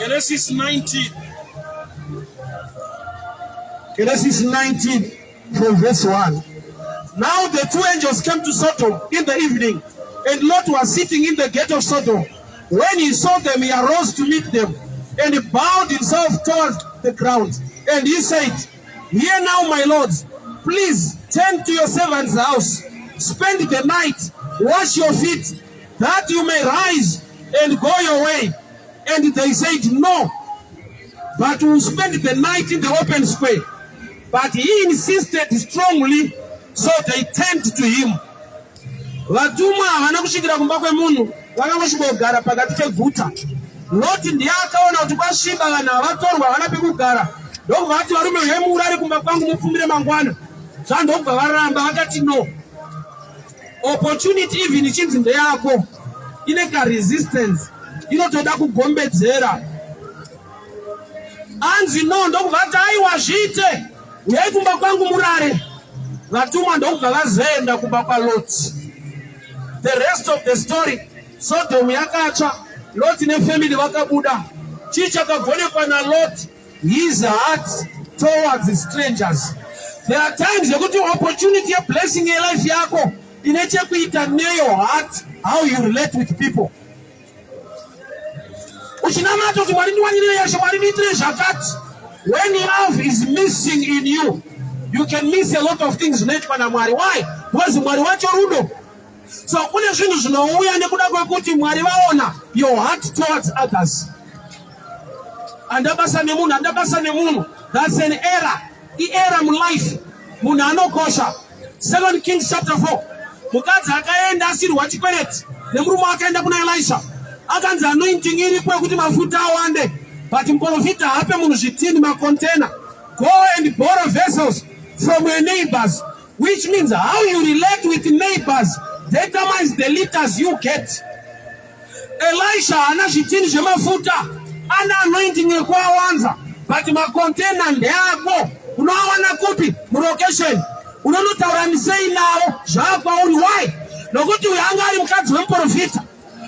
Genesis 19. Genesis 19 from verse 1. Now the two angels came to Sodom in the evening, and Lot was sitting in the gate of Sodom. When he saw them, he arose to meet them and he bowed himself towards the ground. And he said, Hear now, my lords, please turn to your servant's house, spend the night, wash your feet, that you may rise and go your way. And they said, No, but we'll spend the night in the open square. But he insisted strongly, so they turned to him. Vatumwa havana kusvikira kumba kwemunhu, vakangosvikogara pakati peguta. Loti ndiye akaona kuti kwasviba, vanhu havatorwa, havana pekugara. Ndokubva vati varume uyai muurare kumba kwangu mupfumire mangwana. Zvandokubva varamba vakati no. Opportunity even ichinzi ndeyako ine karesistance inotoda kugombedzera. Anzi no ndokubva ati aiwa zviite uyai kumba kwangu murare. Vatumwa ndokubva vazoenda kumba kwaLoti. The rest of the story, Sodom yakatsva, Loti nefamily vakabuda. Chii chakagonekwa naLoti? His heart towards strangers. There are times yekuti opportunity yeblessing yelife yako ine chekuita neyo heart, how you relate with people. Uchinamata kuti Mwari ndiwanire yasha, Mwari ndiitire zvakati. When love is missing in you, you can miss a lot of things zvinoitwa naMwari. Why? Because Mwari wacho rudo. So kune zvinhu zvinouya nekuda kwekuti Mwari vaona your heart towards others. Handa basa nemunhu, handa basa nemunhu. That's an error. Iera mulife. Munhu anokosha. 2 Kings chapter 4. Mukadzi akaenda asirwa chikwereti nemurume akaenda kuna Elisha. Akanzi anointing iripo yekuti mafuta awande. But muprofita haape munhu zvitini macontainer. Go and borrow vessels from your neighbors, which means how you relate with neighbors determines the liters you get. Elisha haana zvitini zvemafuta, ane anointing yekuawanza, but macontainer ndeako. Unoawana kupi? Mulocation. Unonotaura sei navo zvaakwauri? Why? Nokuti uyu anga ari mukadzi wemuprofita,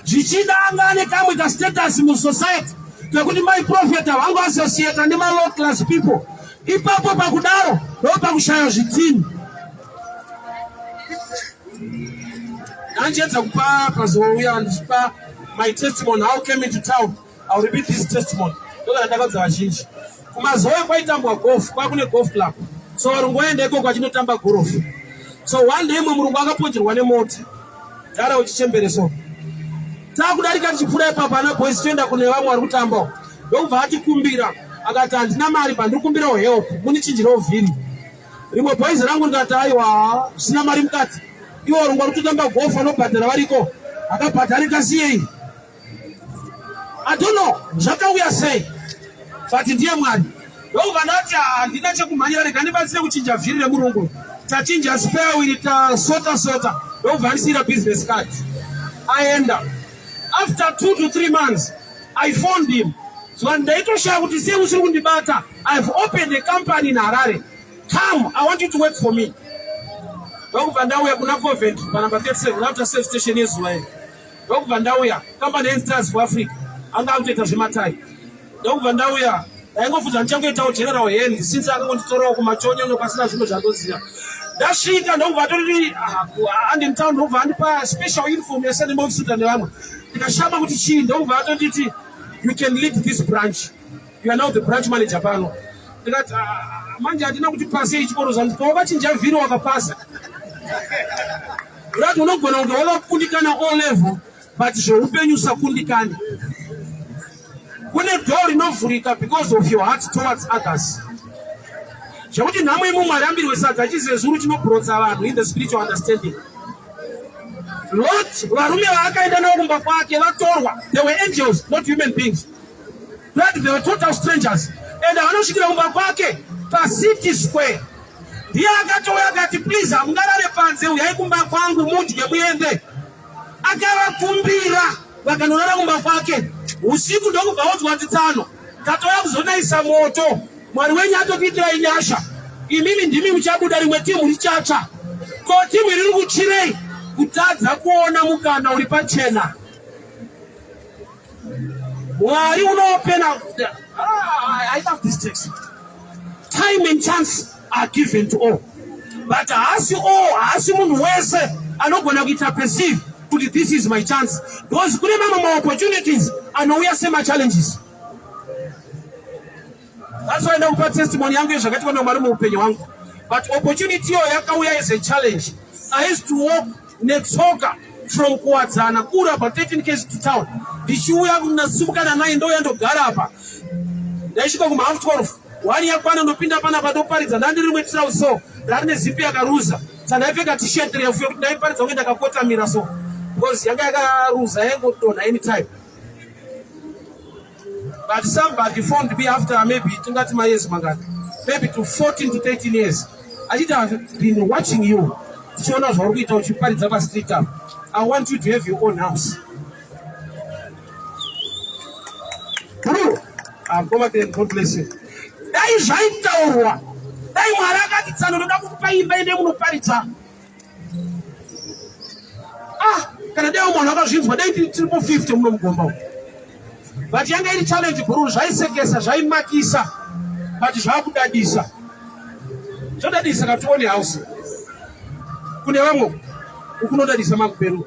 zvichida anga ane kamwe kastatus musociety kekuti mai profeta vangu associata nemalow class people. Ipapo pakudaro ndo pakushaya zvitini. Ndandiedza kupa pazouya ndichipa my testimony how came into town. I'll repeat this testimony. Ndokana ndakadza vazhinji. Kumazoe kwaitambwa golf, kwakune golf club. So varungu vaenda ikoko vachinotamba golf. So one day mumwe murungu akaponjerwa nemota. Dara uchichembere so. Takudarika tichipfuura ipapo ana boys toenda kune vamwe vari kutambawo. Ndokubva atikumbira akati handina mari pandiri kumbirawo help munichinjirewo vhiri. Rimwe boys rangu ndikati aiwa zvisina mari mukati. Iwo varungu vari kutotamba golf vanobhadhara variko. Akabhadharika siyei. I don't know zvakauya sei but ndiye Mwari. Ndokubva ndati handina chekumhanyira rega ndibatsire kuchinja vhiri remurungu. Tachinja spare wheel tasota sota ndokubva andisiira business card. Aenda. After 2 to 3 months I phoned him. So ndaitoshaya kuti sei usiri kundibata. I've opened a company in Harare. Come, I want you to work for me. Ndokubva ndauya kuna Covent panumber 37 after service station yezuva iri. Ndokubva ndauya company yeStars for Africa anga akutoita zvematai. Ndokubva ndauya ndaingofunza ndichangoitawo general hand since akangonditorawo kumachonyonyo pasina zvimwe zvandoziva. Ndasvika ndokubva atoriri andi mutown ndokubva andipa special uniform yese nemaofisuta nevamwe. Ndikashama kuti chii ndokubva atonditi you can lead this branch. You are now the branch manager pano. Ndikati manje handina kuti pasei chikoro zvanzi pawakachinja vhiri wakapasa. Urati unogona kunge wakakundikana O level but zveupenyu usakundikane. Kune door rinovhurika because of your heart towards others. Zvekuti nhamo yemumwe arambirwe sadza chizezuru chinobrotsa vanhu in the spiritual understanding. Lot varume vaakaenda navo kumba kwake vatorwa, they were angels not human beings. That they were total strangers. And vanosvikira kumba kwake pacity square. Ndiye akatouya akati please hamungarare panze, uyai kumba kwangu mudye muende. Akavakumbira vakanorara kumba kwake usiku, ndokubva audzwa kuti tsano tatouya kuzonaisa moto, Mwari wenyu atokuitirai nyasha, imimi ndimi muchabuda, rimwe timu richatsva. Ko timu iri riri kuchirei? Kutadza kuona mukana uri pachena. Mwari unoopena. Ah, I love this text. Time and chance are given to all. But haasi all, haasi munhu wese anogona kuita perceive kuti this is my chance because kune mamwe maopportunities anouya semachallenges. That's why ndakupa testimony yangu yezvakaitwa naMwari muupenyu hwangu. But opportunity iyo yakauya as a challenge. I used to walk netsoka from Kuwadzana kuri about 13 k's to town ndichiuya ndasimuka na 9 ndouya ndogara apa ndaisvika kuma half 12 wani yakwana ndopinda panapa ndoparidza ndandiri rimwe trouse so rari nezipi yakaruza sa ndaipfeka t-shirt refu yekuti ndaiparidza kunge ndakakotamira so because yanga yakaruza yaingodonha anytime But somebody phoned me after maybe tingati mayears mangani, maybe to 14 to 13 years. Achiti I've been watching you. Tichiona zvauri kuita uchiparidza pastreet apa. I want you to have your own house. Bro, ah, Mkoma Ken, God bless you. Dai zvaitaurwa, dai Mwari akati tsano ndoda kukupa imba ende munoparidza. Ah, kana dai umwe akazvinzwa dai tiripo 50 muno mugomba umu. But yanga iri challenge guru, zvaisekesa, zvaimakisa, but zvakudadisa. Zvodadisa katione house. Kune vamwe ukunodadisa makuperu.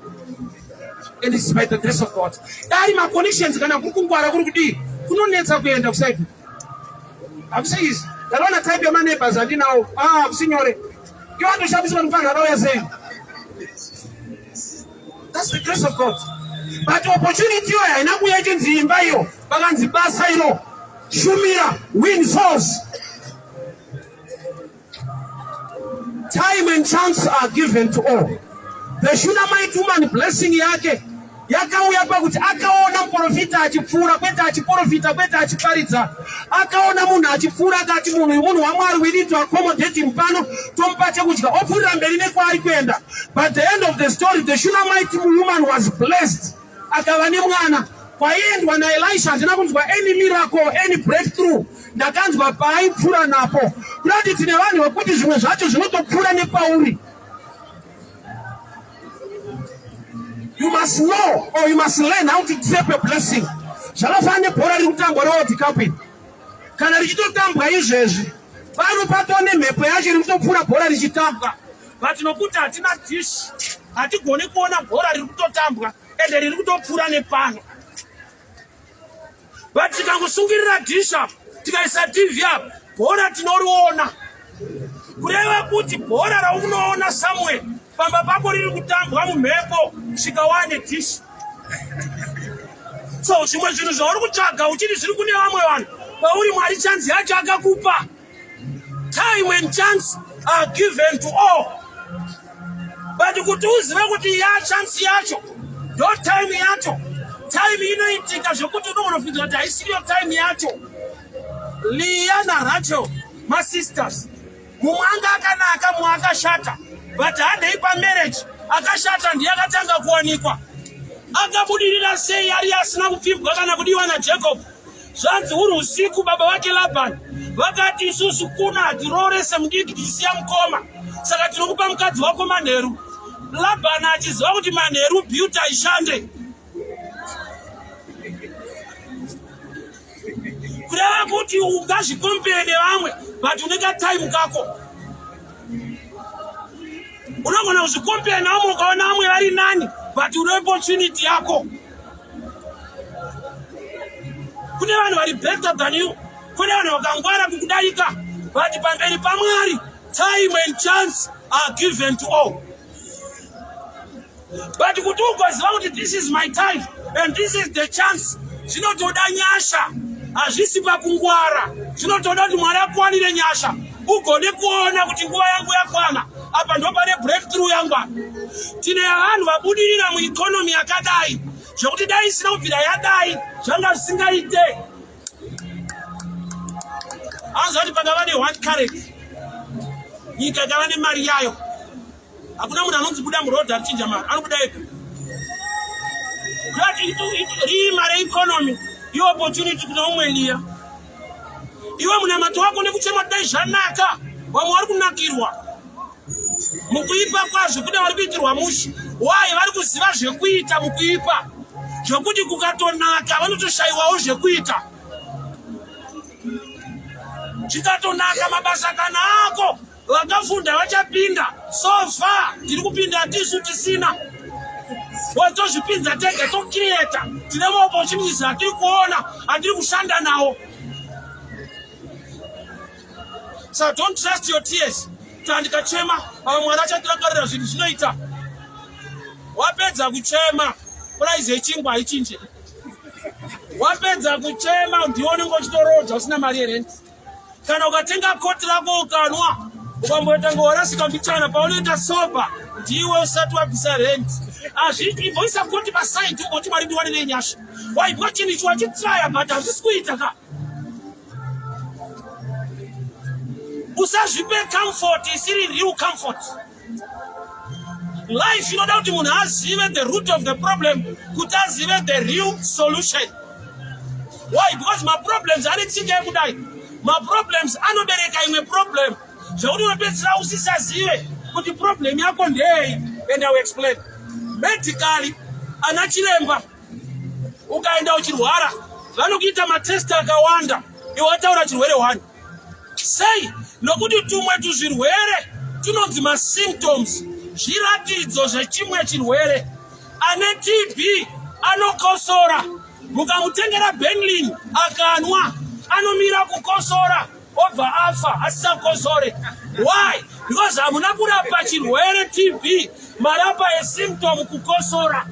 And it's by the grace of God. Dai ma connections kana kuri kungwara kuri kudii kunonetsa kuenda kuside. Hakusi easy. Ndakaona type yema neighbors andinawo. Ah, hakusi nyore. Iwo andoshamisa vanhu kufanira vauya sei? That's the grace of God. But opportunity iyo haina kuuya ichinzi imba iyo, pakanzi basa iro, shumira, win souls. Time and chance are given to all. The Shunammite woman blessing yake yakauya pakuti akaona muprofita achipfuura, kwete achiprofita, kwete achiparidza. Akaona munhu achipfuura akati munhu uyu munhu waMwari, we need to accommodate him pano, tomupa chekudya, opfuurira mberi nekwaari kuenda. But the end of the story, the Shunammite woman was blessed, akava nemwana. Kwaiendwa naElisha handina kunzwa any miracle, any breakthrough. Ndakanzwa paaipfuura napo. Kuda kuti tine vanhu vekuti zvimwe zvacho zvinotopfuura nepauri. You must know or you must learn how to trap a blessing. Zvakafanana nebhora riri kutambwa reWorld Cup iri. Kana richitotambwa izvezvi, pano patoo nemhepo yacho iri kutopfuura bhora richitambwa. But nokuti hatina dish, hatigoni kuona bhora riri kutotambwa ende riri kutopfuura nepano. But tikangosungirira dish apa, tikaisa TV apa, bhora tinoriona. Kureva kuti bhora raunoona somewhere pamba pako riri kutambwa mumhepo, svika wane dish. So zvimwe zvinhu zvauri kutsvaga uchiti zviri kune vamwe vanhu, pauri Mwari chanzi yacho akakupa. Time and chance are given to all. But kuti uzive kuti ya chance yacho ndo time yacho, time inoitika zvekuti unogona kufungidzira kuti haisiriyo time yacho. Leah naRachel masisters, mumwe anga akanaka, mumwe akashata, but handei pamarriage, akashata ndiye akatanga kuwanikwa. Akabudirira sei ari asina kupfimbwa kana kudiwa naJacob? Zvanzi huri usiku baba vake Labhani vakati, isusu kuna hatiroorese mudiki tichisiya mukoma, saka tinokupa mukadzi wako manheru. Labhani achiziva kuti manheru beauty haishande, kureva kuti ungazvikompere nevamwe but une katime kako. Unogona kuzvikompera nevamwe ukaona vamwe vari nani but une opportunity yako. Kune vanhu vari better than you, kune vanhu vakangwara kukudarika, but pamberi paMwari time and chance are given to all. But kuti ugoziva kuti this is my time and this is the chance, zvinotoda nyasha, hazvisi pakungwara, zvinotoda kuti Mwari akuwanire nyasha ugone kuona kuti nguva yangu yakwana, apa ndo pane breakthrough yangu apa. Tine vanhu vabudirira mueconomy yakadai zvekuti dai isina kubvira yadai zvanga zvisingaite. Anzi kuti pakava ne one currency, nyika ikava nemari yayo, hakuna munhu anonzi buda muroad achinja mari, anobuda ega. Kuti rima reeconomy iopportunity kuna umwe liya. Iwe munamato wako nekuchema dai zvanaka, vamwe vari kunakirwa mukuipa kwazvo, kune vari kuitirwa mushe. Why? Vari kuziva zvekuita mukuipa. Zvekuti kukatonaka vanotoshayiwawo zvekuita. Zvikatonaka mabasa kana ako vakafunda vachapinda. So far tiri kupinda tisu tisina. Tozvipinza tega tocreata. Tine maopportunities atiri kuona atiri kushanda nawo. So don't trust your tears. Tandikachema ava mwana achatirangarira zvinhu zvinoita. Wapedza kuchema price yechingwa haichinje. Wapedza kuchema ndiwe unenge uchitoroja usina mari yerent. Kana ukatenga koti rako ukanwa ukamboita ngowarasika mbichana paunoita soba ndiwe usati wabvisa rent. Azviiti imboisa koti paside ugoti Mwari ndiwanire nyasha. Waibwa chinhu ichi wachitraya but hazvisi kuita ka. Usazvipe comfort isiri real comfort. Life inoda kuti munhu azive the root of the problem kuti azive the real solution. Why? Because maproblems ane tsika yekudai. Maproblems anobereka imwe problem zvekuti unopedzisira usisazive kuti problem yako ndeyei. And I will explain. Medically, ana chiremba ukaenda uchirwara vanokuita matest akawanda iwe wataura chirwere one sei nokuti tumwe tuzvirwere tunonzi masymptoms zviratidzo zvechimwe chirwere ane tb anokosora mukamutengera benlin akanwa anomira kukosora obva afa asisakosore why because hamuna kurapa chirwere tb marapa esymptom kukosora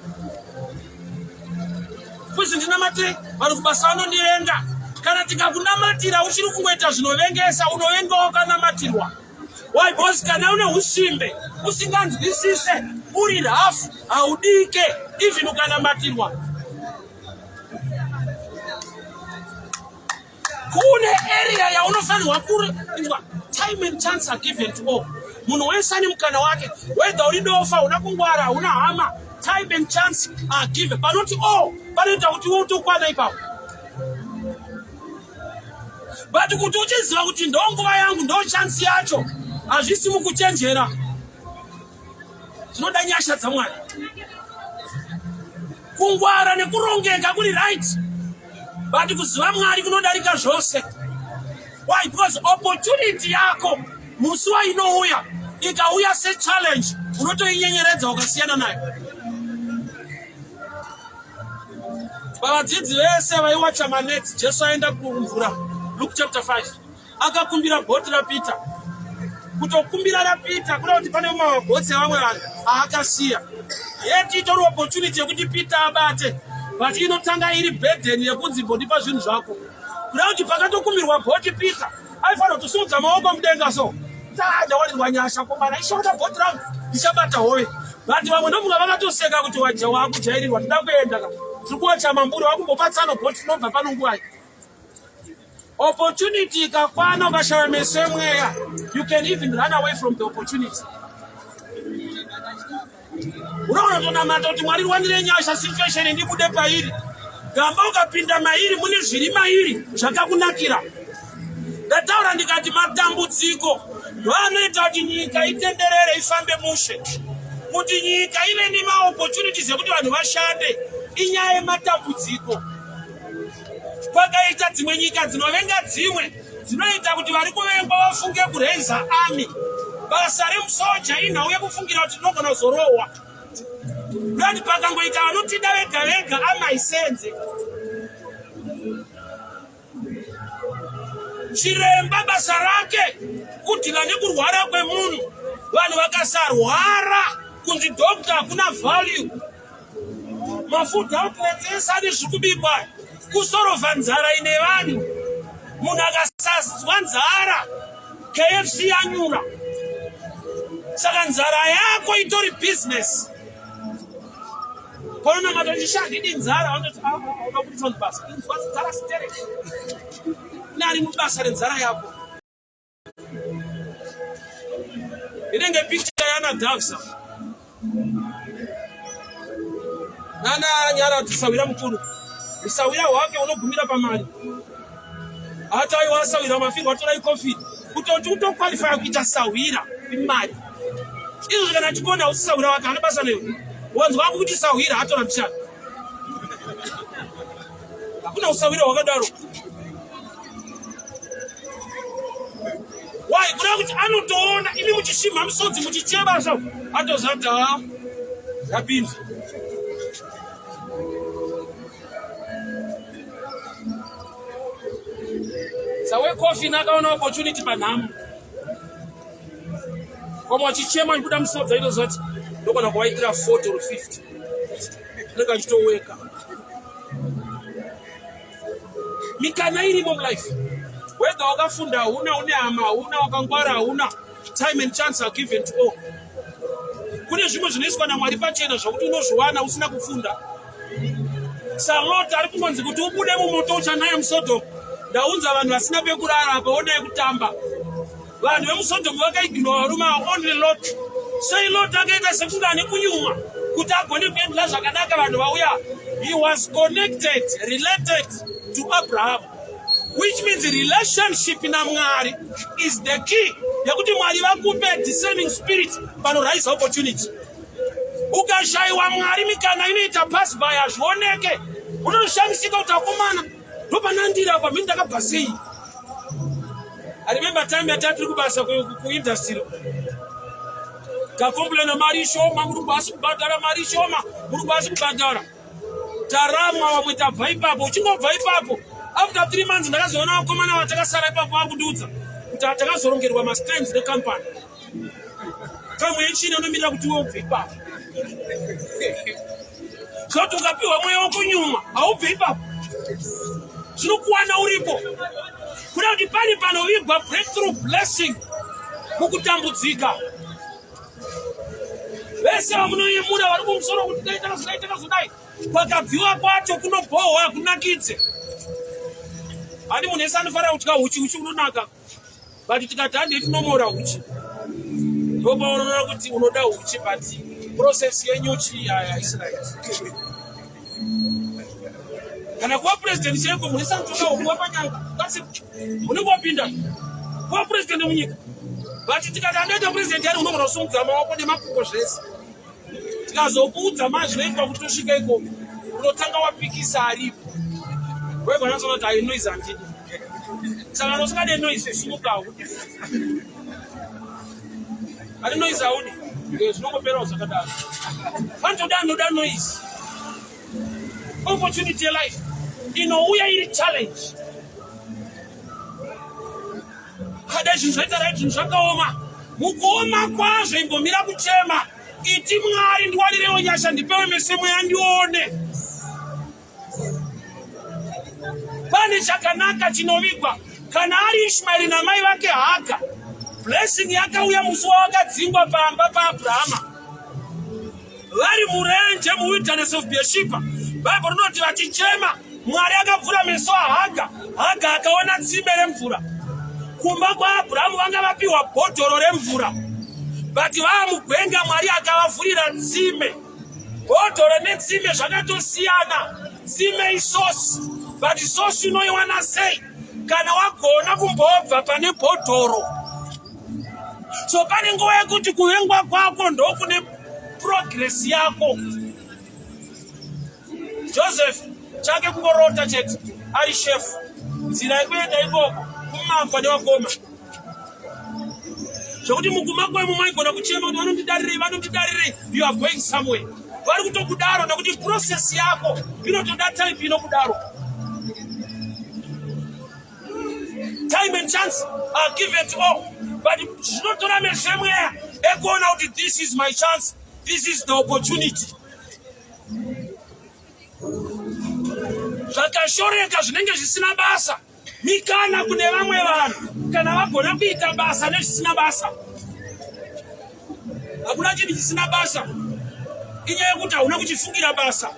fuzi ndinamate vanhu kubasa vanondivenga kana tikakunamatira uchiri kungoita zvinovengesa unovenga wakanamatirwa why because kana une usimbe usinganzwisise uri rafu haudike even ukanamatirwa kune area yaunofanirwa kuinzwa time and chance are given to all munhu wese ane mukana wake whether uri dofa una kungwara hauna hama time and chance are given panoti all panoita kuti utokwana ipapo but kuti uchiziva kuti ndonguva yangu ndo chance yacho hazvisi mukuchenjera Tinoda nyasha dzaMwari. Kungwara nekurongeka kuri right, but kuziva Mwari kunodarika zvose. Why? Because opportunity yako musi wainouya ikauya sechallenge unotoinyenyeredza ukasiyana nayo. Pavadzidzi vese vaiwacha maneti, Jesu aenda kumvura. Luke chapter 5. Akakumbira bhoti raPeter. Kutokumbira raPeter kuda kuti pane mabhotsi evamwe vanhu aakasiya. Yet itori opportunity yekuti Peter abate. But inotanga iri burden yekunzi mbondipa zvinhu zvako. Kuda kuti pakatokumbirwa bhoti Peter aifanira kutosimudza maoko mudenga so. Ndawanirwa nyasha komana ishota bhoti rangu ndichabata hove. But vamwe ndofunga vakatoseka kuti waja wakujairirwa tida kuenda ka. Tiri kuwacha mamburi wakumbopatsano bhoti tinobva pano nguwai. Opportunity ikakwana ukashaya meso emweya, you can even run away from the opportunity. Unoona tonamata kuti Mwari rwanire nyasha situation ndibude pairi. Gamba ukapinda mairi mune zviri mairi zvakakunakira. Ndataura ndikati matambudziko ndoanoita kuti nyika itenderere ifambe mushe. Kuti nyika ive nemaopportunities ekuti vanhu vashande inyaya yematambudziko. Kwakaita dzimwe nyika dzinovenga dzimwe dzinoita kuti vari kuvengwa vafunge kuraiza army. Basa remusoja inhau yekufungira kuti tinogona kuzorohwa. Kuti pakangoita vanotida vega vega army haisenze. Chiremba basa rake kudhila nekurwara kwemunhu. Vanhu vakasarwara kunzi doctor hakuna value. Mafood outlets ese ane zviri kubikwa kusorovha nzara ine vanhu. Munhu akasazwa nzara KFC yanyura. Saka nzara yako itori business. Panonamata chisha handidi nzara vanoti ah, ah, ah, uda kubudisa vanhu basa. Inzwa nzara stereki. Nari mubasa renzara yako. Inenge picture yana Davsa. Nana nyara tisawira mukuru. Usawira hwake unogumira pamari. Hata aiwa asawira mafirwa tora ikofi. Kutoti utoqualify kuita sawira imari. Izvo kana chikona usisawira wake ana basa newe. Wanzwa kuti sawira atora mshana. Hakuna usawira hwakadaro. Why? Kureva kuti anotoona imi muchishimha musodzi muchichema so atoziva kuti haa yapinda. Sawecoffin akaona opportunity panhamo. Vamwe vachichema vachibuda musodzi aitoziva kuti ndogona kuvaitira 40 or 50. Anenge achitoweka. Mikana irimo mulife. Whether wakafunda hauna, une hama hauna, wakangwara hauna, time and chance are given to all. Kune zvimwe zvinoiswa naMwari pachena zvokuti unozviwana usina kufunda. SaLot ari kungonzi kuti ubude mumoto uchanaya muSodom. Ndaunza vanhu vasina pekurara apa onai kutamba. Vanhu vemuSodom vakaignora varume ava only Lot. Sei Lot akaita sekunge ane kunyumwa kuti agone kuendla zvakanaka vanhu vauya. He was connected, related to Abraham. Which means relationship naMwari is the key yekuti Mwari vakupe discerning spirit panorise opportunity. Ukashaiwa Mwari mikana inoita pass by hazvioneke. Unoshamisika kuti akomana ndopanandiri apa mini ndakabva sei. I remember time yatati tiri kubasa kuindustry takomplaina mari shoma murungu asi kubhadhara mari shoma murungu asi kubhadhara taramwa vamwe tabva ipapo uchingobva ipapo after three months ndakazoona vakomana vatakasara ipapo vakundiudza kuti takazorongerwa mastands necompany kamwe yechina unomirira kuti iwe ubve ipapo zvokuti ukapiwa mweya wokunyumwa haubve ipapo zvinokuwana uripo kuda kuti pane panovigwa breakthrough blessing mukutambudzika vese vamunoyemura vari kumusoro kuti dai takazodai takazodai kwakabviwa kwacho kunobhohwa hakunakidze hani munhu ese anofanira kudya huchi huchi unonaka but tikati handei tinomora huchi ndopaunoona kuti unoda huchi but process yenyuchi haisi right kana kuva president chaiko mune santoda kuva panyanga kasi unenge wapinda kuva president munyika but tikati andoita president yani unogona kusumudza maoko nemakumbo zvese tikazokuudza manje zvinoitwa kuti tosvika ikoko unotanga wapikisa aripo wega unozoona kuti ayi noise handidi saka kana usingade noise simuka haudi ari noise haudi zvinongoperawo zvakadaro panotoda anoda noise opportunity yelife inouya iri challenge Kada zvinhu zvaita right, zvinhu zvakaoma. Mukuoma kwazvo imbomira kuchema. Iti Mwari ndiwanirewo nyasha ndipewe mese mweya ndione. Pane chakanaka chinovigwa kana ari Ishmaeri namai vake Haga. Blessing yakauya musi wawakadzingwa pamba paAbrahama. Vari murenje muwilderness of Beersheba. Bible rinoti vachichema Mwari akavhura meso aHaga. Haga akaona tsime remvura. Kumba kwaAbrahamu vanga vapiwa bhodhoro remvura. But vaamugwenga Mwari akavavhurira tsime. Bhodhoro netsime zvakatosiyana. Tsime isosi. But sosi unoiwana sei kana wagona kumbobva pane bhodhoro? So pane nguva yekuti kuvengwa kwako ndokune progress yako. Joseph chake kungorota chete ari shefu nzira yekuenda ikoko kumakwa nevakoma zvekuti mukumakwa imo maigona kuchema kuti vanondidarirei vanondidarirei you are going somewhere vari kutokudaro nekuti process yako inotoda type inokudaro time and chance are given to all but zvinotora meso emweya ekuona kuti this is my chance this is the opportunity Zvakashoreka zvinenge zvisina basa mikana kune vamwe vanhu kana vagona kuita basa nezvisina basa. Hakuna chinhu chisina basa, inyaya yekuti hauna kuchifungira basa.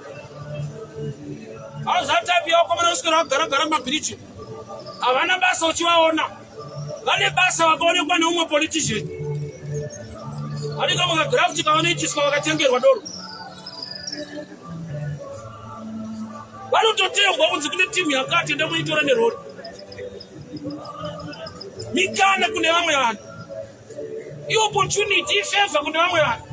Hauzatype yawakomana kuswera wakagara gara mumabhiriji, havana basa uchivaona. Vane basa vakaonekwa neumwe politician. Vane kamwe kagraft kavanoitiswa vakatengerwa doro. Vanototengwa kunzi kune timu yakati enda muitora nerori. Mikana kune vamwe vanhu. Iopportunity ifavor kune vamwe vanhu.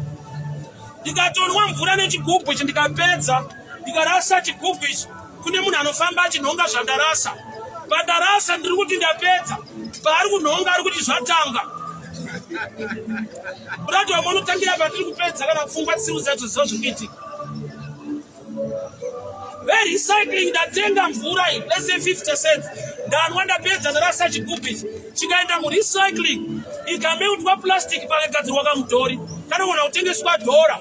Ndikatonwa mvura nechigubhu ichi ndikapedza ndikarasa chigubhu ichi. Kune munhu anofamba achinhonga zvandarasa. Pandarasa ndiri kuti ndapedza, paari kunhonga ari kuti zvatanga. Kurati vamwe unotangira patiri kupedza kana pfungwa dzisiri kuziva ziva zviri kuitika. Verecycling ndatenga mvura iyi, let's say 50 cents, ndanwa ndapedza ndarasa chigubhu ichi, chikaenda murecycling ikameutwa plastic pakagadzirwa kamudhori kanogona kutengeswa dhora.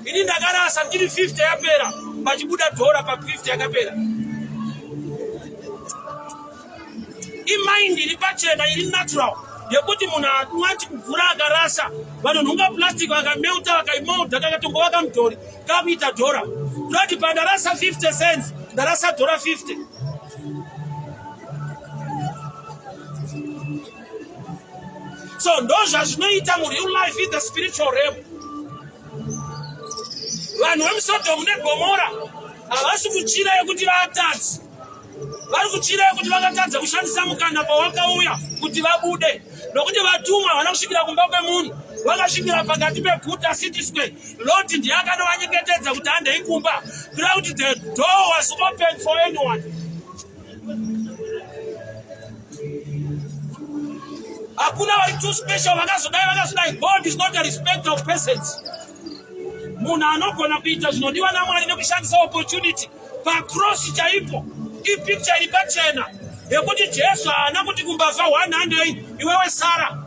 Ini ndakarasa ndiri 50 yapera, pachibuda dhora pa 50 yakapera. Imind iri pachena iri natural yekuti munhu anwati mvura akarasa, vanonhonga plastic vakameuta vakaimolda kakatongovaka mudhori kakuita dhora. Kurati pandarasa 50 cents ndarasa dhora 50. So ndozvazvinoita mureal life in the spiritual realm. Vanhu vemuSodhomu neGomora havasi kuchira yekuti vatadzi, vari kuchira yekuti vakatadza kushandisa mukana pawakauya kuti vabude, nokuti vatumwa havana kusvikira kumba kwemunhu, vakasvikira pakati peguta city square. Loti ndiye akanovanyengetedza kuti handei kumba, kuda kuti the door was open for anyone. Hakuna vari too special vakazodai vakazodai. God is not a respecter of persons. Munhu anogona kuita zvinodiwa naMwari nekushandisa opportunity pacross chaipo. Ipicture iri pachena yekuti Jesu haana kuti kumbavha 100 iwewe Sara.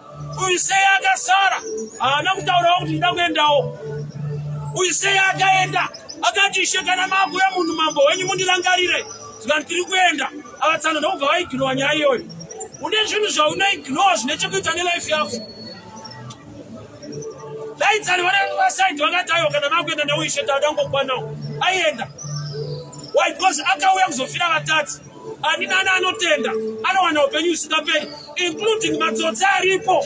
Uyu sei akasara haana kutaurawo kuti ndida kuendawo. Uyu sei akaenda akati Ishe kana makuya munhu mambo wenyu mundirangarire. Zvikanzi tiri kuenda. Ava tsano ndokubva vaignowa nyaya iyoyo. Une zvinhu zvaunoignowa zvine chekuita nelife yako. Dai tsano vane vasaidi vakati aiwa kana makuenda neuishe tauda kungokwanawo. Aienda. Why? Because akauya kuzofira vatadzi. Ani nani anotenda anowana upenyu usingaperi including matsotsi aripo.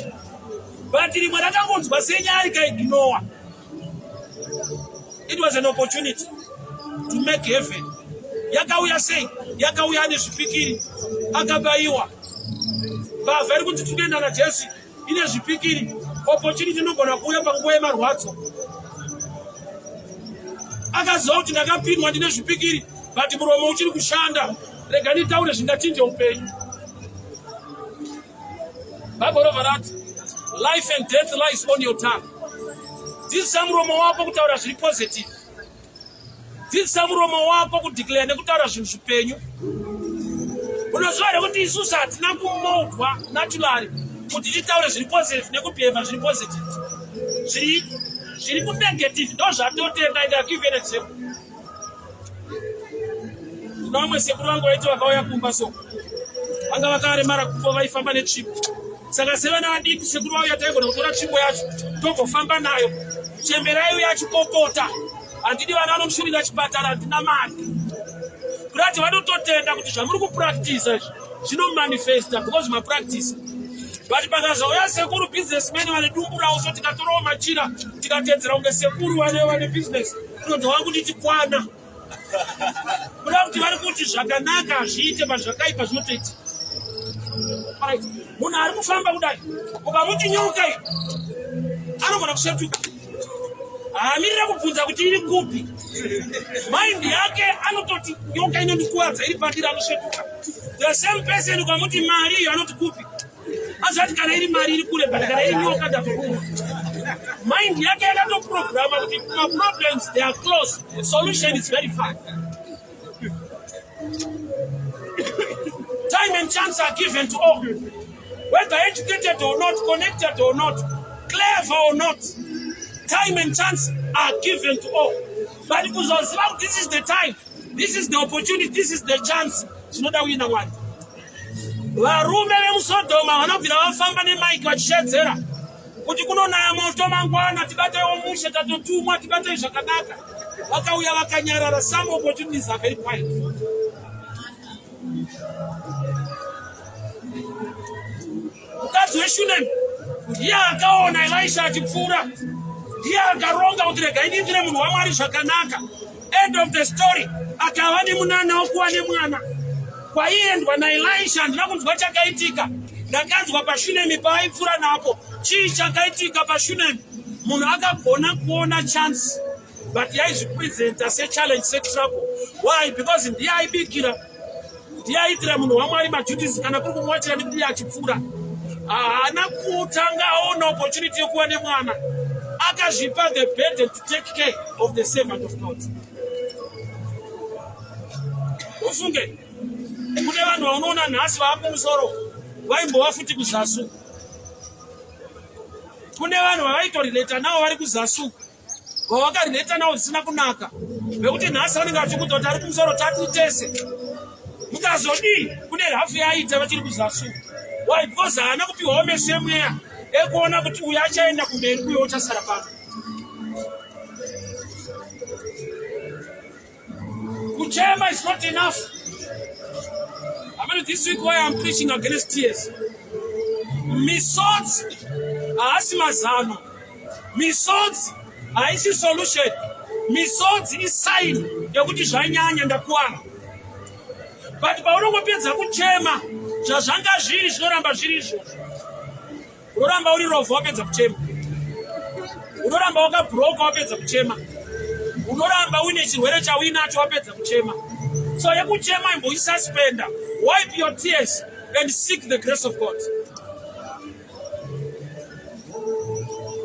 But rimwe rakangonzwa senyaya rikaignowa. It was an opportunity to make heaven. Yakauya sei? Yakauya ane zvipikiri, akabayiwa. Mbavha iri kuti tinoenda naJesu ine zvipikiri. Opportunity inogona kuuya panguva yemarwadzo. Akaziva kuti ndakapinwa ndine zvipikiri, but muromo uchiri kushanda. Rega nditaure zvingachinje upenyu. Bible robva rati life and death lies on your tongue. Dzidzisa muromo wako kutaura zviri positive. Dzidzisa muromo wako kudeclare nekutaura zvinhu zvipenyu. Unoziva here kuti isusu hatina kumoldwa naturally kuti titaure zviri positive nekubehave zviri positive. Zviri kunegative ndozvatotenda. And I'll give you an example. Kuna vamwe sekuru vangu vaiti vakauya kumba so vanga vakaremara kumba vaifamba netsvimbo. Saka sevana vadiki sekuru vauya taigona kutora tsvimbo yacho togofamba nayo. Chembera yaiuya achipopota, handidi vana vanomushurira chipatara, handina mari. Kurati vanototenda kuti zvamuri kupractisa izvi zvinomanifesta because mapractisa. But pakazouya sekuru businessman vane dumbu ravo so tikatorawo machira tikatedzera kunge sekuru vane business unonzwa wangu tikwana. Kuda kuti vari kuti zvakanaka hazviite but zvakaipa zvinotoita. Right. Munhu ari kufamba kudai ukamuti nyoka iyi anogona kusvetuka, haamirira kubvunza kuti iri kupi. Mind yake anototi nyoka inondikuvadza iri pandiri, anosvetuka. The same person ukamuti mari iyo anoti kupi, azati kana iri mari iri kure, but kana iri nyoka ndatoruma. Mind yake yakatoprograma kuti maproblems they are close, solution is very far. Time and chance are given to all, whether educated or not, connected or not, clever or not. Time and chance are given to all. But kuzoziva kuti this is the time, this is the opportunity, this is the chance, zvinoda kuina Mwari. Varume vemuSodhoma vanobvira vafamba nemaiki vachishedzera kuti kunonaya moto mangwana, tibateiwo mushe, tatotumwa, tibatei zvakanaka. Vakauya vakanyarara. Some opportunities are very quiet. Mukadzi weShunemi ndiye akaona Elisha achipfuura, ndiye akaronga kuti regai ndiitire munhu waMwari zvakanaka. End of the story, akava nemunana wokuva nemwana. Kwaiendwa naElisha handina kunzwa chakaitika, ndakanzwa paShunemi paaipfuura napo. Chii chakaitika paShunemi? Munhu akagona kuona chance, but yaizvipresenta sechallenge, setrouble. Why? Because ndiye aibikira, ndiye aiitira munhu waMwari maduties, kana kuri kumuwachira ndiye achipfuura. Haana kutanga aona opportunity yekuva nemwana, akazvipa the burden to take care of the servant of God. Ufunge kune vanhu vaunoona nhasi vaakumusoro vaimbova futi kuzasu. Kune vanhu vavaitorelata navo vari kuzasu, vavakarileta nawo zvisina kunaka, vekuti nhasi vanenge vachikuudza kuti ari kumusoro tati tese mukazodii, kune rafu yaaita vachiri kuzasu. Why? Because haana kupiwawo meso emweya ekuona kuti uyu achaenda kumberi, uyo uchasara pano. Kuchema is not enough. I mean, this week why I'm preaching against tears. Misodzi haasi mazano. Misodzi haisi solution. Misodzi isign yekuti zvanyanya, ndakuwana. But paunongopedza kuchema, zvazvanga zviri zvinoramba zviri izvozvo. Unoramba uri rovha wapedza kuchema, unoramba wakabhuroka wapedza kuchema, unoramba uine chirwere chauinacho wapedza kuchema. So yekuchema imboisuspenda, wipe your tears and seek the grace of God.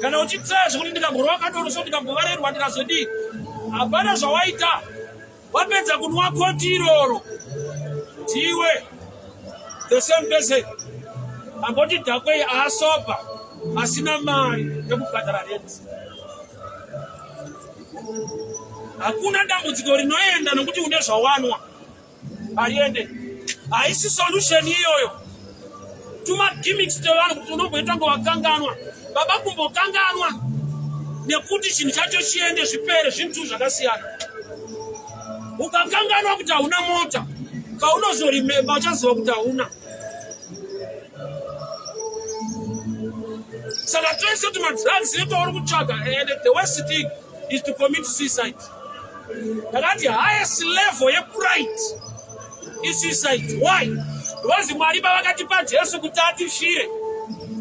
Kana uchitsaya zvekuti ndikamborova kadoro so ndikambovarerwa ndikazodii, hapana zvawaita. Wapedza kunwa koti iroro, ndiwe the same person amboti dhakwei aasoba asina mari yekubhadhara rent. Hakuna dambudziko rinoenda nokuti une zvawanwa, hariende, haisi solution iyoyo. Tumagimmicks tevanhu kuti unomboita ngo wakanganwa baba, kumbokanganwa nekuti chinhu chacho chiende zvipere, zvinhu zvakasiyana. Ukakanganwa kuti hauna mota, paunozorimemba uchaziva kuti hauna. Saka twese tumadrugs netwauri kutsvaga, and the worst thing is to commit suicide. Ndakati highest level yepride isuicide. Why? Because Mwari pavakatipa Jesu kuti atifire,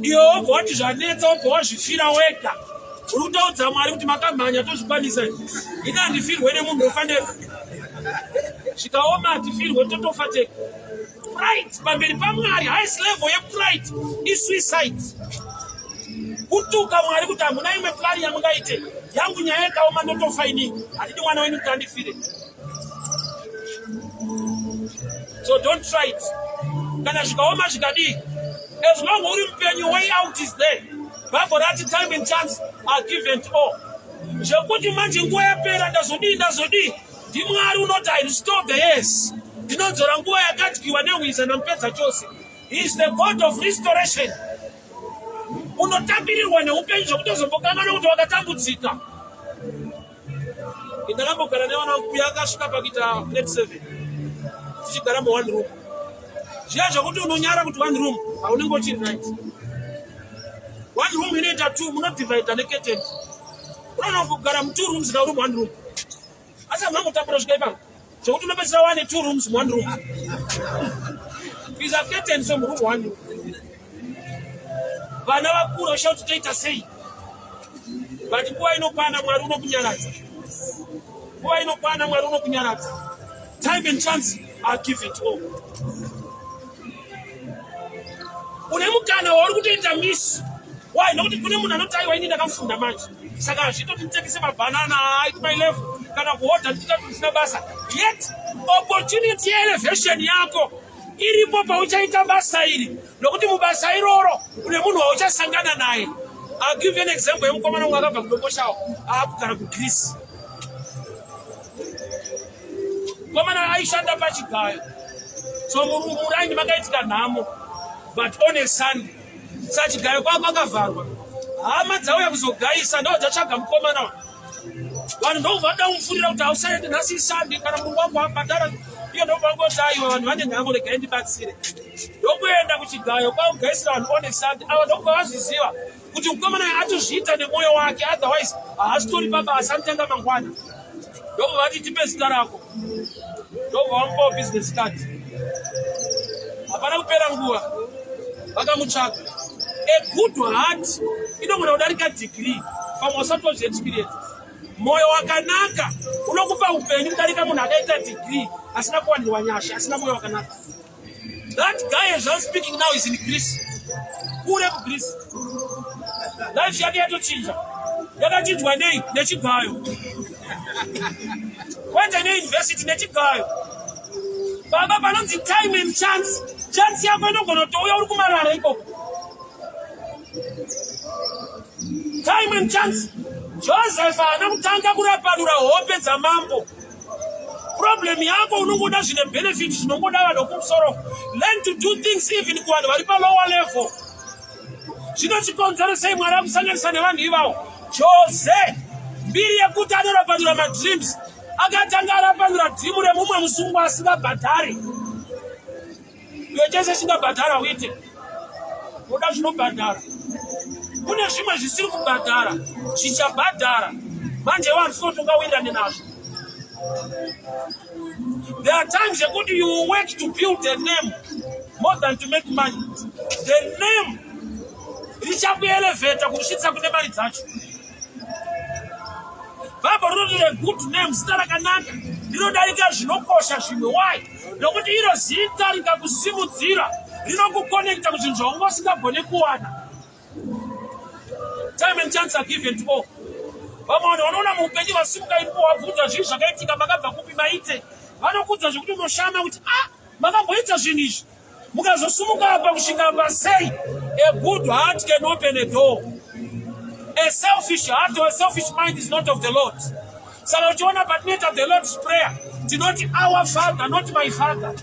iwe wobva wati zvanetsa, wobva wazvifira wega. Uri kutoudza Mwari kuti makamhanya, tozvikwanisa, ini handifirwe nemunhu, ofanira zvikaoma hatifirwe, totofa tega. Pride pamberi paMwari, highest level yepride isuicide. Kutuka Mwari kuti hamuna imwe plani yamungaite, yangu nyaya ikaoma ndotofa inini, handidi mwana wenyu kuti andifire. So don't try it. Kana zvikaoma zvikadii, as long uri mupenyu, way out is there. Bible rati time and chance are given to all. Zvekuti manje nguva yapera, ndazodii, ndazodii, ndiMwari unoti I restore the years, ndinodzora nguva yakadyiwa nehwiza namupedza chose. He is the God of restoration. Unotambirirwa neupenyu zvekutozombokanganwa kuti wakatambudzika. Ndakambogara nevana vangu, uyo akasvika pakuita grade 7, tichigara muone room. Zviya zvekuti unonyara kuti one room haunenge uchiri right. One room inoita two, munodivhaidha neketeni. Unoona kugara mutwo rooms ka room, one room, asi hamuna kutambura svika ipapo zvekuti unopedzisira wane two rooms, one room, kuisa curtain so muroom one room. Vana vakura usha kuti toita sei, but nguva inokwana Mwari unokunyaradza. Nguva inokwana Mwari unokunyaradza. Time and chance are given to all. Une mukana wauri kutoita miss. Why? Nokuti kune munhu anoti aiwa, ini ndakafunda manje, saka hazvitoti nditengese mabhanana at my level kana kuhodha ndichiita kuti ndisina basa. Yet opportunity yeelevation yako iripo pauchaita basa iri, nokuti mubasa iroro une munhu wauchasangana naye. I'll give you an example yemukomana umwe akabva kuDomboshawa, aakugara kuGreece. Mukomana aishanda pachigayo. So muraini makaitika nhamo, but on a Sunday sachigayo kwako akavharwa, hama dzauya kuzogayisa, ndo dzatsvaga mukomana. Vanhu ndobva vada kumufurira kuti hausaende nhasi, iSunday, kana murungu wako abhadhara. Iye ndobva ngoti aiwa, vanhu vane nhamo, regai ndibatsire. Ndokuenda kuchigayo kwakugayisira vanhu on a Sunday. Ava ndokubva vazviziva kuti mukomana atozviita nemwoyo wake, otherwise haasitori pabasa, anotanga mangwana. Ndobva vati tipe zita rako, ndobva vamupawo business card. Hapana kupera nguva vakamutsvaga. A good heart inogona kudarika degree, pamwe usati wazviexperience. Mwoyo wakanaka unokupa upenyu kudarika munhu akaita degree asina kuwanirwa nyasha, asina mwoyo wakanaka. That guy as I'm speaking now is in Greece. Kure kuGreece. Life yake yatochinja. Yakachinjwa nei? Nechigayo. Kwete neuniversity, nechigayo. Baba panonzi time and chance. Chance yako inogona kutouya uri kumarara ikoko. Time and chance. Joseph haana kutanga kurapanura hope dzamambo. Problem yako unongoda zvine benefit zvinongoda vanhu kumusoro. Learn to do things even kuvanhu vari palower level. Zvino chikonzero sei Mwari akusanganisa nevanhu ivavo? Jose mbiri yekuti anorapanura madreams akatanga arapanura dream remumwe musungwa asingabhadhari. Iwe chese chingabhadhara uite. Unoda zvinobhadhara. Kune zvimwe zvisiri kubhadhara, zvichabhadhara. Manje vanhu sinotongawirirane nazvo. There are times yekuti you work to build a name more than to make money. The name richakuelevheta kusvitsa kune mari dzacho. Bible rinoti a good name, zita rakanaka rinodarika zvinokosha zvimwe. Why? Nokuti iro zita rikakusimudzira rinokukonekta kuzvinhu zvaunga usingagone kuwana. Time and chance are given to all. Vamwe vanhu vanoona muupenyu vasimuka ipo wabvunza zvii zvakaitika, makabva kupi, maite vanokudza zvekuti unoshama kuti ah, makamboita zvinhu izvi mukazosumuka apa kusvika apa sei. A good heart can open a door. A selfish heart or a selfish mind is not of the Lord. Saka uchiona patinoita the Lord's Prayer tinoti our Father, not my father,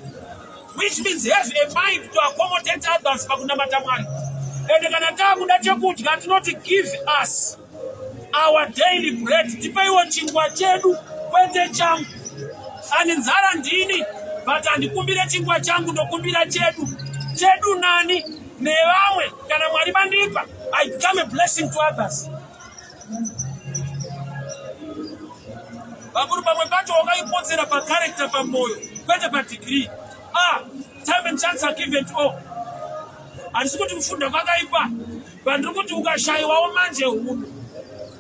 which means have a mind to accommodate others pakunamata Mwari. Ende kana taakuda chekudya tinoti give us our daily bread, tipeiwo chingwa chedu kwete changu. Ani nzara ndini, but handikumbire chingwa changu, ndokumbira chedu. Chedu nani? Nevamwe. Kana Mwari vandipa, I become a blessing to others. Vakuru pamwe pacho wakaipotsera pacharacter, pamwoyo, kwete padegree. Ah, time and chance are given to all. Handisi kuti kufunda kwakaipa, but ndiri kuti ukashayiwawo manje hunhu,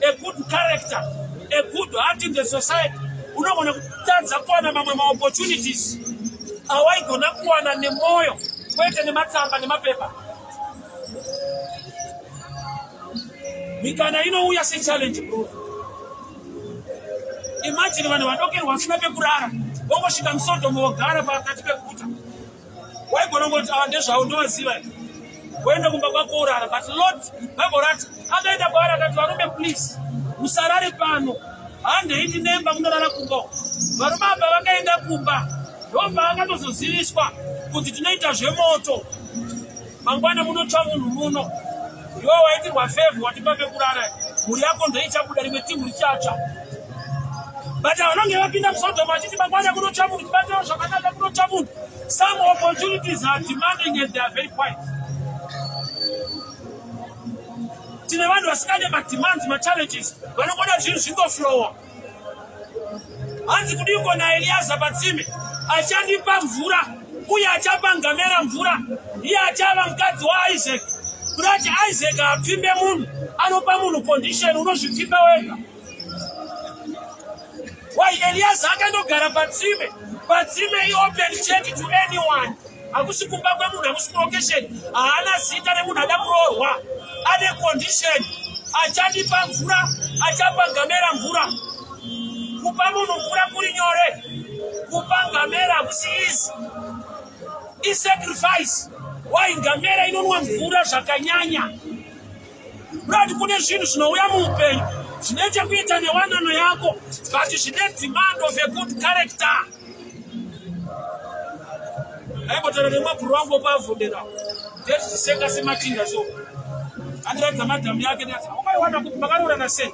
a good character, a good heart in the society, unogona kutadza kuwana mamwe maopportunities awaigona kuwana nemwoyo, kwete nematsamba nemapepa. Mikana inouya sechallenge bro. Imagine vanhu vadokerwa vasina pekurara vongosvika muSodhomu vogara pakati peguta. Waigona kungoti ava ndezvavo ndovaziva, woenda kumba kwako urara. But Lord, Bible rati akaenda kwaari akati, varume please musarare pano, handei ndinemba munorara kumba. Varume apa vakaenda kumba, ndopaakatozoziviswa kuti tinoita zvemoto, mangwana munotsva munhu muno. Iwe waitirwa favour, watipa pekurara, mhuri yako ndoichabuda, rimwe timu richatsva. But vanonge vapinda muSodoma vachiti mangwana kunotsva munhu, tibatewo zvakanaka, kunotsva munhu. Some opportunities are demanding and they are very quiet. Tine vanhu vasingade mademands, machallenges, vanongoda zvinhu zvingoflowa. Hanzi kudiko naEliaza patsime, achandipa mvura uye achapa ngamera mvura, iye achava mukadzi waIsaac. Kurati Isaac apfimbe munhu, anopa munhu condition, unozvipfimba wega. Why Eliaza akandogara patsime? Patsime iopen check to anyone. Hakusi kumba kwemunhu, hakusi kulocation, haana zita remunhu ada kuroorwa, ane condition, achandipa mvura, achapa ngamera mvura. Kupa munhu mvura kuri nyore, kupa ngamera hakusi easy, isacrifice. Why? Ngamera inonwa mvura zvakanyanya. Kurati kune zvinhu zvinouya muupenyu zvine chekuita newanano yako, but zvine demand of a good character. Aimbotaura nemabhuru wangu wopavhundera ndezvisenga semachinda, so andiratidza madhamu yake, ndikati wakaiwana kuti makaroorana sei?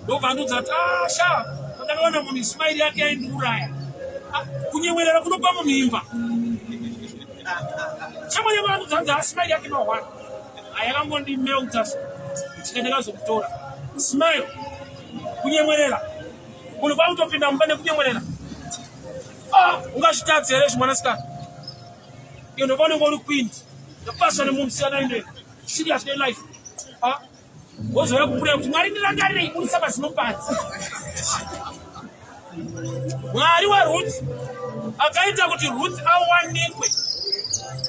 Ndobva andiudza kuti ah, sha, ndakawana munhu smile yake yaindiuraya. Ah, kunyemwerera kunopa munhu imba. Shamwari yangu andiudza kuti asmile yake mahwana ayakangondimelta, chika ndakazokutora. Smile, kunyemwerera, munhu kwakutopinda mumba nekunyemwerera. Ah, ungazvitadzi here zvimwanasikana? Iyo ndopaunenge uri queen ndopaswa nemunhu, siyana ine serious nelife. Ah. Wozouya kupureya kuti Mwari ndirangarirei budisa mazino panze. Mwari waRuth akaita kuti Ruth awanikwe.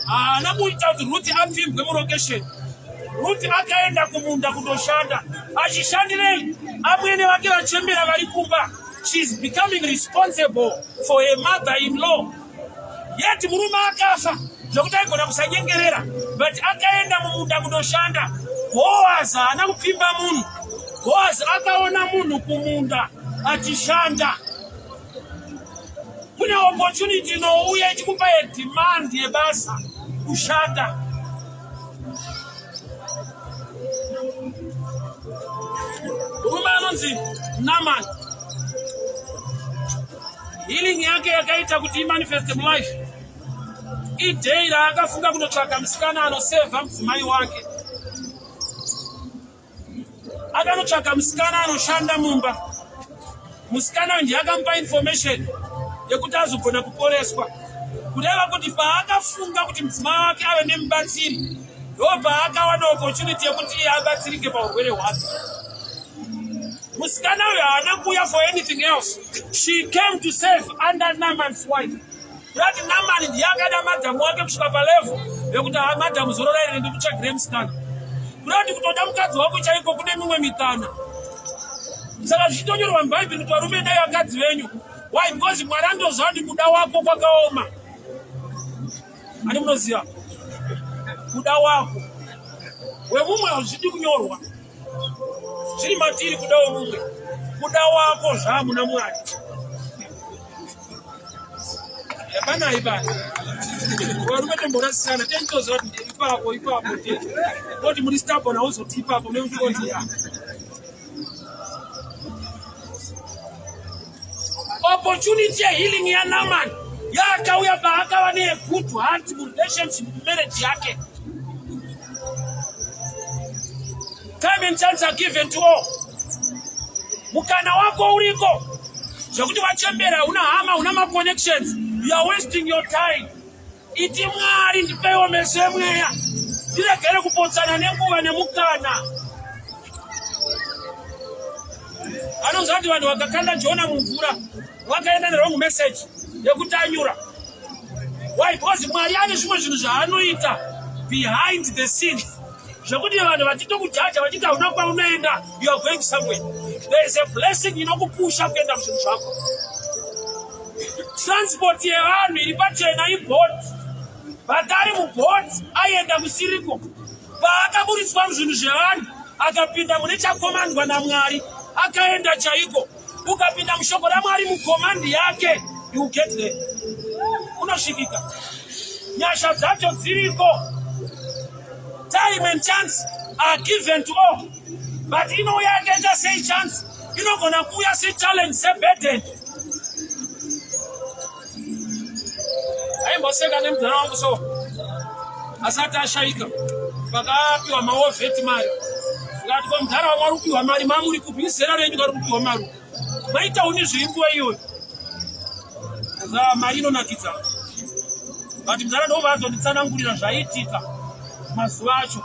Haana kuita kuti Ruth apfimbwe murokesheni. Ruth akaenda kumunda kundoshanda. Achishandirei? Amwene vake vachembera vari kumba. She is becoming responsible for her mother-in-law. Yet murume akafa zvekuti aigona kusanyengerera but akaenda mumunda kundoshanda. Boaz haana kupfimba munhu. Boaz akaona munhu kumunda achishanda. Kune opportunity inouya ichikupa demand yebasa kushanda. Murume anonzi Naman healing yake yakaita kuti imanifeste mulife idei raakafunga kunotsvaka musikana anosevha mudzimai wake akanotsvaka musikana anoshanda mumba musikana uyu ndiye akamupa information yekuti azogona kuporeswa kureva kuti paakafunga kuti mudzimai wake ave nemubatsiri ndo paakawana opportunity yekuti iye abatsirike paurwere hwake musikana uyu haana kuuya for anything else she came to save under Naaman's wife That Naaman ndiye akada madhamu wake kusvika palevel yekuti ha madhamu zorora iri ndikutsvagire musikana. Kureva kuti kutoda mukadzi wako chaiko kune mimwe mikana. Saka zvichitonyorwa muBhaibheri kuti varume dai vakadzi venyu. Why? Because Mwari anotoziva kuti kuda wako kwakaoma. Ani munoziva? Kuda wako. Wemumwe hazvidi kunyorwa. Zviri matiri kuda wemumwe. Kuda wako zvamuna Mwari. Hapana ibata. Varume tomborasisana tentoziva kuti ipapo ipapo te. Koti muri stubborn hauzoti ipapo nekuti ya. Opportunity yehealing yaNaaman yakauya paakava negood heart murelationship marriage yake. Time and chance are given to all. Mukana wako uriko zvekuti wachembera una hama una maconnections you are wasting your time. Iti Mwari ndipeiwo meso emweya ndiregere kupotsana nenguva nemukana. Anoziva kuti vanhu vakakanda Jona mumvura vakaenda nerong message yekuti anyura. Why? Because Mwari ane zvimwe zvinhu zvaanoita behind the scenes zvekuti vanhu vachitokujaja vachiti hauna kwaunoenda you are going somewhere. There is a blessing inokupusha kuenda muzvinhu zvako. Transport yevanhu iri pachena ibhoti, but ari mubhoti aienda kusiriko. Paakaburitswa muzvinhu zvevanhu akapinda mune chakomandwa naMwari akaenda chaiko. Ukapinda mushoko raMwari mukomandi yake you get there, unosvikika. Nyasha dzacho dziriko. Time and chance are given to all, but inouya yakaita sei chance? Inogona kuuya sechallenge, seburden. Aimboseka nemudhara wangu so asati ashaika, pakapiwa maovheti mari ndikati ko mudhara wangu ari kupiwa mari mamuri kupi? Izera renyu kari kupiwa mari maita uni zviri nguva iyoyo za mari inonakidza, but mudhara ndobva azonditsanangurira zvaiitika mazuva acho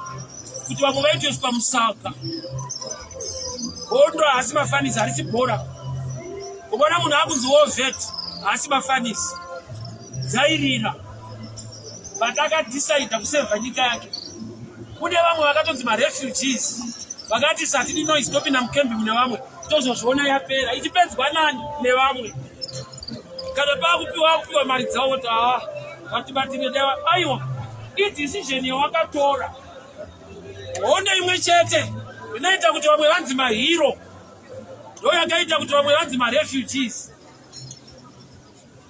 kuti vamwe vaitoiswa musaga. Hondo haasi mafanisi, harisi bhora. Ukaona munhu akunzi wovet haasi mafanisi, dzairira but akadhisaidha kusevha nyika yake. Kune vamwe vakatonzi marefugees vakati satidi noise topinda mukembi mune vamwe tozozviona yapera ichipedzwa nani nevamwe. Kana pakupiwa kupiwa mari dzavo kuti haa vatibatire deva. Aiwa, idecision yawakatora. Hondo imwe chete inoita kuti vamwe vanzi mahero ndo yakaita kuti vamwe vanzi marefugees.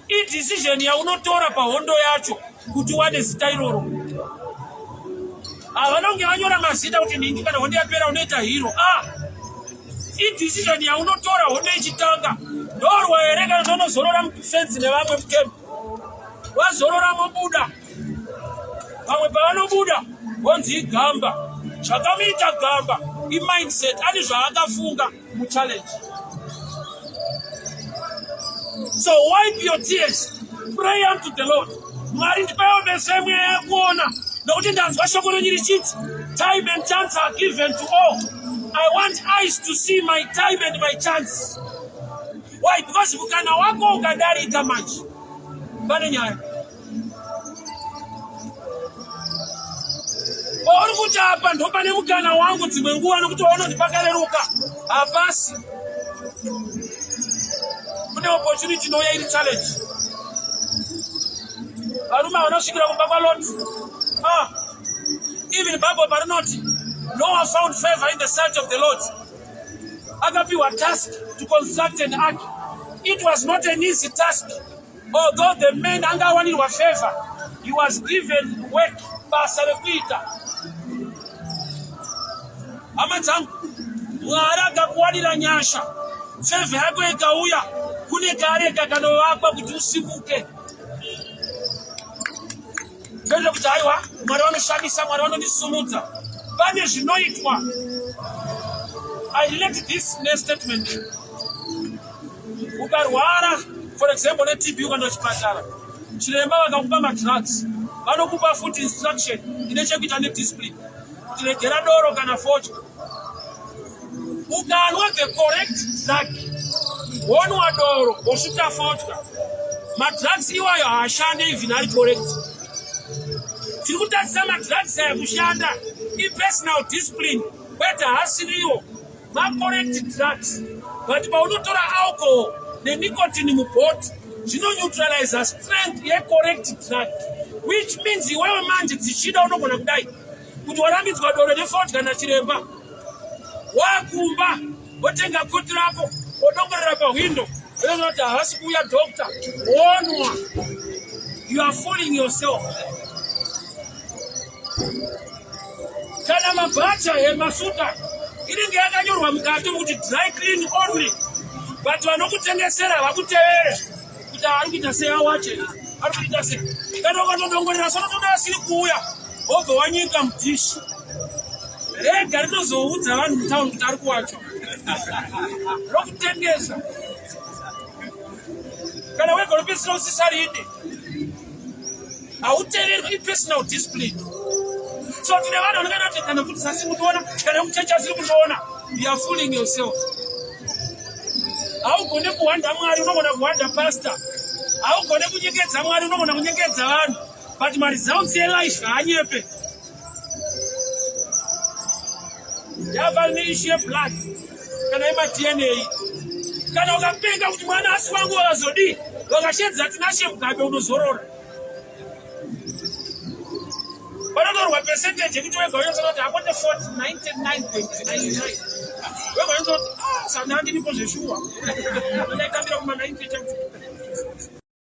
Idecision yaunotora pahondo yacho kuti uwane zita iroro. Havana kunge vanyora mazita kuti nhingi kana hondo yapera unoita hero. Idecision yaunotora hondo ichitanga. Ndorwa here kana ndonozorora mufenzi nevamwe mukembi? Wazorora mobuda. Vamwe pavanobuda vonzi igamba. Zvakamuita gamba imindset, ane zvaakafunga muchallenge. So wipe your tears, pray unto the Lord. Mwari ndipaiwo meso emweya yekuona, nokuti ndanzwa shoko renyu richiti time and chance are given to all. I want eyes to see my time and my chance. Why? Because mukana wako ukadarika manje pane nyaya. Pauri kuti apa ndopane mukana wangu dzimwe nguva nokuti waona kuti pakareruka hapasi. Kune opportunity inouya iri challenge. Varume vanosvikira kumba kwaLot. Ah. Even Bible parinoti Noah found favor in the sight of the Lord. Akapiwa task to construct an ark. It was not an easy task. Although the man anga awanirwa favor, he was given work, basa rekuita. Hama dzangu, Mwari akakuwanira nyasha, favor yako ikauya, kune kareka kanovakwa kuti usimuke. Kwete kuti haiwa Mwari vanoshamisa, Mwari vanondisumudza. Pane zvinoitwa. I relate this nestatement. Ukarwara, for example, neTB ukaenda kuchipatara, chiremba vakakupa madrugs, vanokupa futi instruction ine chekuita nediscipline kuti regera doro kana fodya. Ukanwa the correct drug, wonwa doro, wosvuta fodya, madrugs iwayo haashande even ari correct. Tiri kutadzisa madrugs aya kushanda ipersonal discipline, kwete haasiriwo macorrect drugs, but paunotora alcohol nenicotine mubhoti zvinoneutraliza strength yecorrect drug, which means iwewe manje dzichida unogona kudai kuti warambidzwa doro nefodya nachiremba, wakumba wotenga koti rako wodongorera pahwindo wotoona kuti havasi kuuya doctor, wonwa. You are fooling yourself. Kana mabhacha emasuta inenge yakanyorwa mukati kuti dry clean only, but vanokutengesera vakutevere kuti ari kuita sei, awache ari kuita sei. Kana ukatodongorera sonotoda asiri kuuya, wobva wanyika mudhishi, rega rinozoudza vanhu mutauni kuti ari kuwacho rokutengesa. Kana wega unopedzisira usisaride, hauteererwi, ipersonal discipline. So tine vanhu vanenge kuti kana kuti sasi kundiona, kana kuchechi asiri kundiona. You are fooling yourself. Haugone kuhwanda Mwari, unogona kuhwanda pastor. Haugone kunyengedza Mwari, unogona kunyengedza vanhu, but maresults elife haanyepe. Yava neissue yeblood kana yemaDNA. Kana ukapenga kuti mwana asi wangu, wakazodii, vakashedza Tinashe Mugabe, unozorora. Vanotorwa percentage yekuti wega unyatsoona kuti hakwete 40 99.99. Wega unyatsoona kuti ah, saka ndinipo zveshuwa, ndaitambira kuma 90 chete.